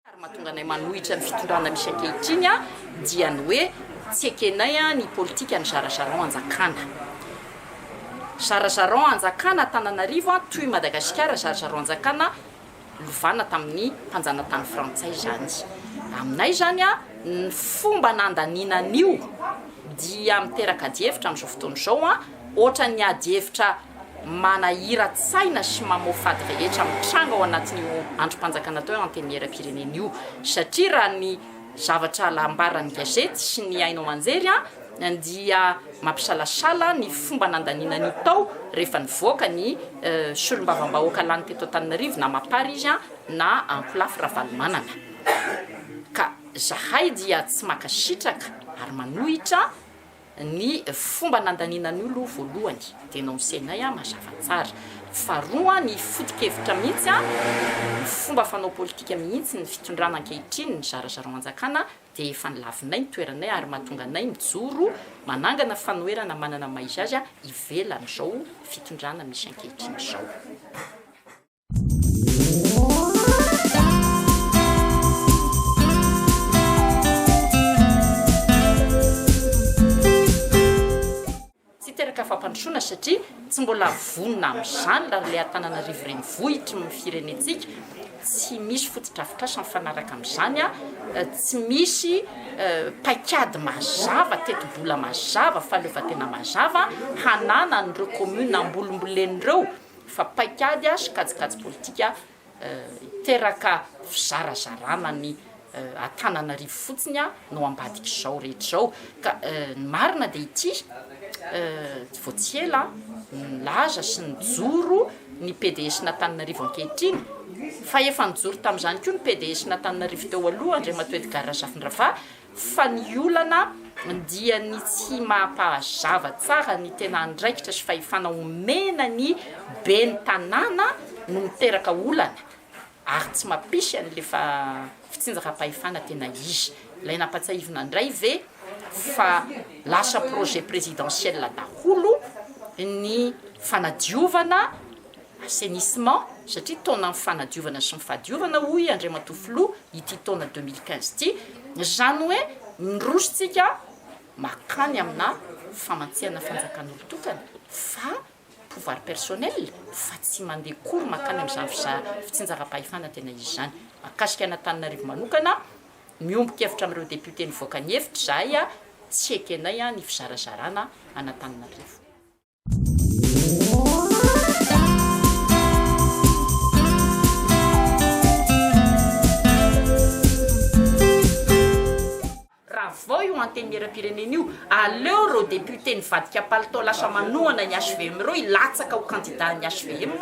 Ary mahatonga anay manohitra ny fitondrana misy ankehitriny dia ny hoe tsy ekenay ny politikan'ny zarazarao anjakana. Zarazarao anjakana Antananarivo toy Madagasikara zarazarao anjakana lovana tamin'ny mpanjanatany frantsay izany. Aminay izany ny fomba nandaniana an'io dia miteraka adihevitra amin'izao fotoana izao, ohatran'ny adihevitra manahiran-tsaina sy mamoafady rehetra mitranga ao anatin'io andrim-panjakana atao hoe Antenimieram-pirenena io satria raha ny zavatra ambaran'ny gazety sy ny haino aman-jery dia mampisalasala ny fomba nandaniana an'io tao rehefa nivoaka ny solombavambahoaka lany teto Antananarivo na Mapar izy na Ankolafy Ravalomanana ka zahay dia tsy mankasitraka ary manohitra Ny fomba nandaniana an'io aloha voalohany dénoncer-nay mazava tsara. Faharoa ny foto-kevitra mihitsy, ny fomba fanao politika mihitsy ny fitondrana ankehitriny, ny zarazaraom-anjakana dia efa nolavinay ny toeranay ary mahatonga anay mijoro manangana fanoherana manana ny maha izy azy ivelan'izao fitondrana misy ankehitriny izao. Tsy hiteraka fampandrosoana satria tsy mbola vonona amin'izany raha ilay Antananarivo renivohitry ny firenentsika, tsy misy fotodrafitrasa mifanaraka amin'izany, tsy misy paikady mazava, tetibola mazava, fahaleovantena mazava hananan'ireo commune ambolombolena ireo. fa paikady sy kajikajy politika hiteraka fizarazarana ny Antananarivo fotsiny no ambadik'izao rehetra izao. Ka ny marina dia ity, vao tsy ela nilaza sy nijoro ny PDS-n'Antananarivo ankehitriny, fa efa nijoro tamin'izany koa ny PDS-n'Antananarivo teo aloha, Andriamatoa Edgard Razafindravahy, Fa ny olana dia ny tsy mampahazava tsara ny tena andraikitra sy fahefana omena ny ben'ny tanàna no miteraka olana ary tsy mampisy an'le fitsinjaram-pahefana tena izy. Ilay nampatsiahivina indray ve fa lasa projet présidentiel daholo ny fanadiovana assainissement satria taonan'ny fanadiovana sy ny fahadiovana hoy Andriamatoa Filoha ity taona 2015 ity, izany hoe miroso tsika makany amina famantsihana fanjakan'olon-tokana fa pouvoir personnel fa tsy mandeha cours makany amin'izany fitsinjaram-pahefana tena izy izany. Mahakasika an'Antananarivo manokana, miombon-kevitra amin'ireo député nivoaka ny hevitra izahay, tsy ekenay ny fizarazarana an'Antananarivo. Ravao io antenimierampirenena io, aleo ireo député nivadika palitao lasa manohana ny hvm ireo hilatsaka ho candidat ny hvm,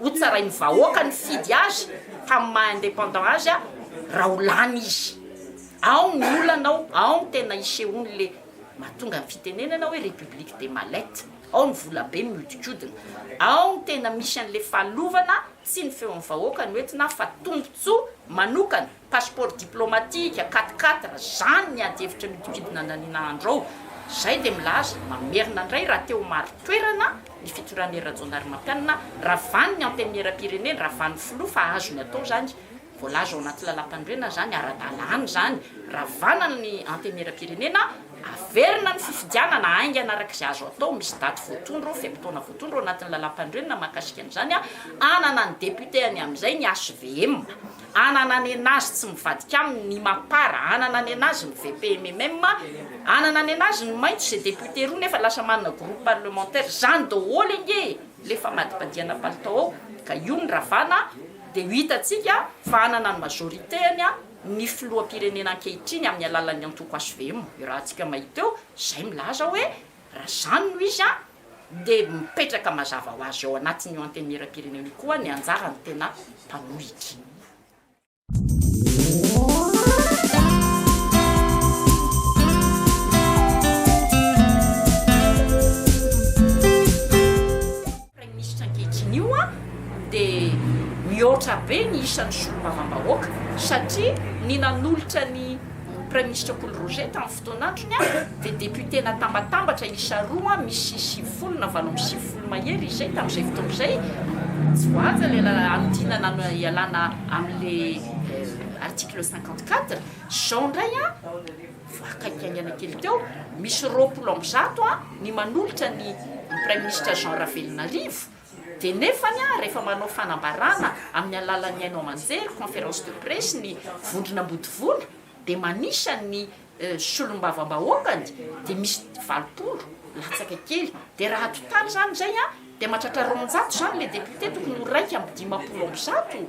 ho tsarain'ny vahoaka nifidy azy tamin'ny maha indépendant azy raha ho lany izy. Ao ny olana ao, ao ny tena isehoan'le mahatonga ny fitenenana hoe république des mallettes, ao ny volabe mihodinkodina, ao ny tena misy an'le fahalovana, tsy ny feon'ny vahoaka no entina fa tombotsoa manokana, passeport diplomatique, quatre quatre, zany ny ady hevitra mihodinkodina andanina andro ao, zay dia milaza, mamerina indray raha te ho marin-toerana ny fitondran'i Hery Rajaonarimampianina, ravany ny antenimierampirenena, ravany filoha fa azony atao zany, Voalaza ao anaty lalàmpanorenana izany, ara-dalàna izany, ravana ny Antenimierampirenena, averina ny fifidianana haingana araka izay azo atao, misy daty voatondro, fe-potoana voatondro ao anatin'ny lalàmpanorenana mahakasika an'izany, hanana ny député-ny amin'izay ny hvm, hanana ny an'azy tsy mivadika aminy ny Mapar, hanana ny an'azy ny VPMMM, hanana ny an'azy ny Maitso izay député roa nefa lasa manana groupe parlementaire, izany daholo ange e! Ilay famadibadihana palitao ao, ka io no ravana. Dia ho hitantsika fa hanana ny majorité-ny ny filoham-pirenena ankehitriny amin'ny alalan'ny antoko hvm. Io rahantsika mahita eo, izay milaza hoe raha izany no izy dia mipetraka mazava ho azy ao anatin'io antenimieram-pirenena io koa ny anjaran'ny tena mpanohitra. Prime Ministre. dia mihoatra be ny isan'ny solombavambahoaka satria ny nanolotra ny Praiminisitra Kolo Roger tamin'ny fotoan'androny dia député natambatambatra isa roa misy 90 na 98 mahery izay tamin'izay fotoana izay. Tsy voahaja ilay anodinana ialana amin'ilay article 54. Izao indray vao akaiky haingana kely teo, misy 120 ny manolotra ny Praiminisitra Jean Ravelonarivo. Dia nefany rehefa manao fanambarana amin'ny alalan'ny haino aman-jery, conférence de presse, ny vondrona Ambodivona dia manisa ny solombavambahoakany dia misy 80 latsaka kely. Dia raha atotaly izany izay dia mahatratra 200 izany ilay député tokony ho 151.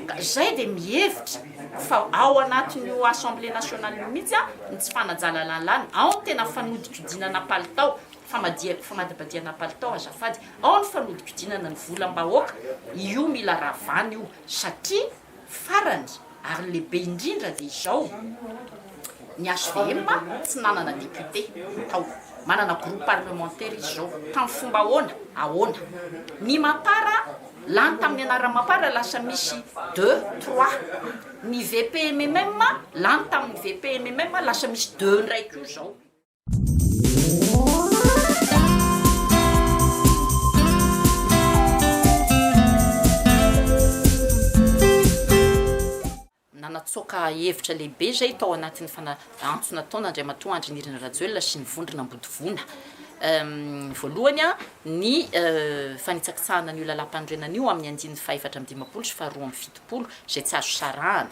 Ka izay dia mihevitra fa ao anatin'io assemblée nationale io mihitsy ny tsy fanajana lalàna. Ao ny tena fanodikodinana palitao. Famadibadihana palitao azafady, ao ny fanodikodinana ny volam-bahoaka, io mila ravana io satria farany ary lehibe indrindra dia izao, ny hvm tsy nanana député tao, manana groupe parlementaire izy izao, tamin'ny fomba ahoana? Ahoana? Ny mapar lany tamin'ny anaran'ny mapar lasa misy deux, trois, ny VPMM lany tamin'ny VPMM lasa misy deux indray koa izao. Nanatsoaka hevitra lehibe izay tao anatin'ny fana- antso nataon'Andriamatoa Andry Nirina Rajoelina sy ny vondrona Ambodivona. Voalohany, ny fanitsakitsahana an'io lalàmpanorenana io amin'ny andininy fahefatra amby 50 sy faharoa amby 70 izay tsy azo sarahana.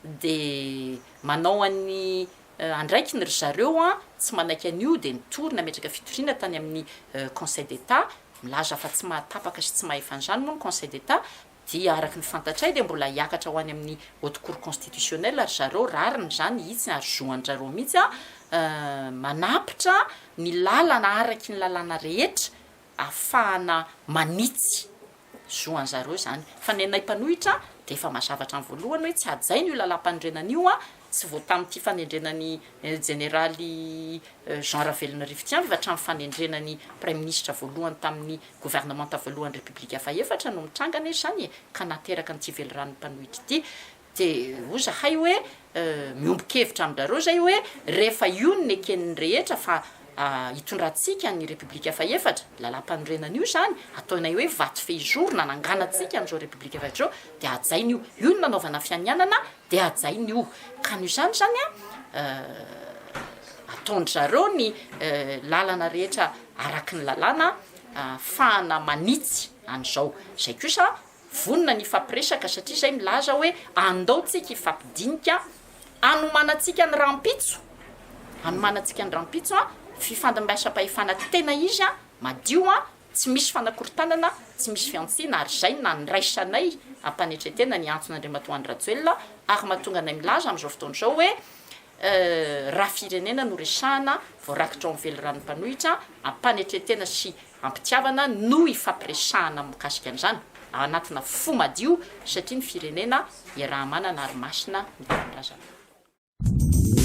Dia manao an'ny Andraikiny ry zareo an, tsy manaiky an'io dia nitory nametraka fitoriana tany amin'ny conseil d'Etat, milaza fa tsy mahatapaka sy tsy mahefa an'izany moa ny conseil d'Etat, dia araka ny fantatray dia mbola hiakatra ho any amin'ny haute cour constitutionnelle ry zareo, rariny izany, hitsiny ary zo an-dRareo mihitsy an, manapitra ny lalana araky ny lalàna rehetra ahafahana manitsy zo an'zareo izany. Fa ny anay mpanohitra dia efa mazava hatramin'ny voalohany hoe tsy hajaina io lalàmpanorenana io an, tsy vao tamin'ity fanendrena ny jeneraly Jean Ravelonarivo ity an, fa hatramin'ny fanendrena ny praiminisitra voalohany tamin'ny governemanta voalohan'ny repoblika fahefatra no mitranga anie izany e, ka nahateraka an'ity veliranon'ny mpanohitra ity. Dia hoy zahay hoe miombon-kevitra amin-drareo izay hoe rehefa io no neken'ny rehetra fa hitondrantsika ny Repoblika fahefatra, lalàmpanorenana io izany, ataonay hoe vato fehizoro nananganantsika an'izao Repoblika fahefatra izao, dia hajaina io. Io no nanaovana fianianana dia hajaina io. Ka noho izany izany an, ataon-dry zareo ny lalana rehetra araky ny lalàna ahafahana manitsy an'izao. Izay kosa Vonona ny hifampiresaka satria izay milaza hoe andao tsika hifampidinika hanomanantsika ny rahampitso, hanomanantsika ny rahampitso an, fifandimbiasam-pahefana tena izy an, madio an, tsy misy fanakorontanana, tsy misy fihantsiana ary izay no nandraisanay am-panetren-tena ny antson'Andriamatoa Andry Rajoelina ary mahatonga anay milaza amin'izao fotoana izao hoe raha firenena no resahana voarakitra ao amin'ny veliranon'ny mpanohitra am-panetren-tena sy Ampitiavana no ifampiresahana mikasika an'izany, ao anatina fo madio satria ny firenena iaraha-manana ary masina ny tanindrazana.